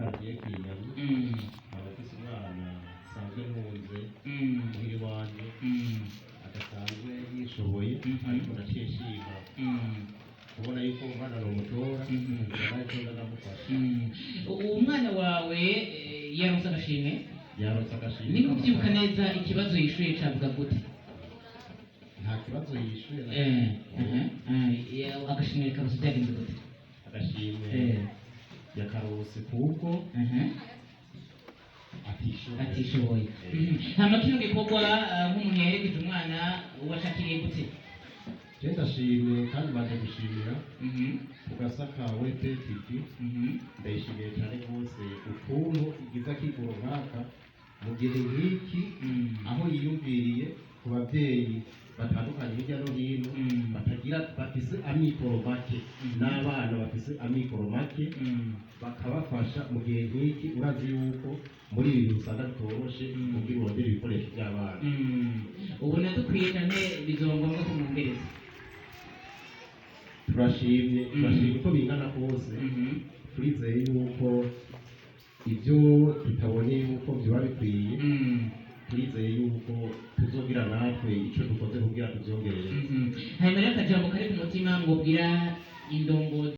Quartier Kinyami. Nkaba mfise umwana nsanzwe ntunze muhira iwanje, adasanzwe yishoboye, ariko naciye nshima kubona yuko umwana nomutora kugira nawe co ndamufasha. Uwo mwana wawe yaronse agashimwe? Yaronse agashimwe. Niba ubyibuka neza, ikibazo yishuye cavuga gute? Nta kibazo yishuye na Agashimwe karonse byagenze gute? Agashimwe yakarose kuko atishoboye. Atishoboye. Hama kino gikorwa, nk'umuntu yaherekeje umwana, washakiriye gute? Je ndashimye kandi baje gushimira ku Gasaka Wete TV. Ndayishimiye cyane rwose ukuntu igize akigoro nk'aka mu gihe nk'iki, aho yiyumviriye ku babyeyi batandukanye hirya no hino batagira, bafise amikoro make, n'abana bafise amikoro make, bakabafasha mu gihe nk'iki. Urazi yuko muri ibi bintu usanga bitoroshe kugira urondere ibikoresho by'abana. Ubona dukwiye canke bizoba ngombwa ko mwongereza? Turashimye, turashimye uko bingana kose. Turizeye yuko ibyo tutabonye yuko biba bikwiye, turizeye yuko tuzogira natwe icyo dukoze kugira tubyongerere. Hanyuma rero, akajambo kari ku mutima mwobwira indongozi?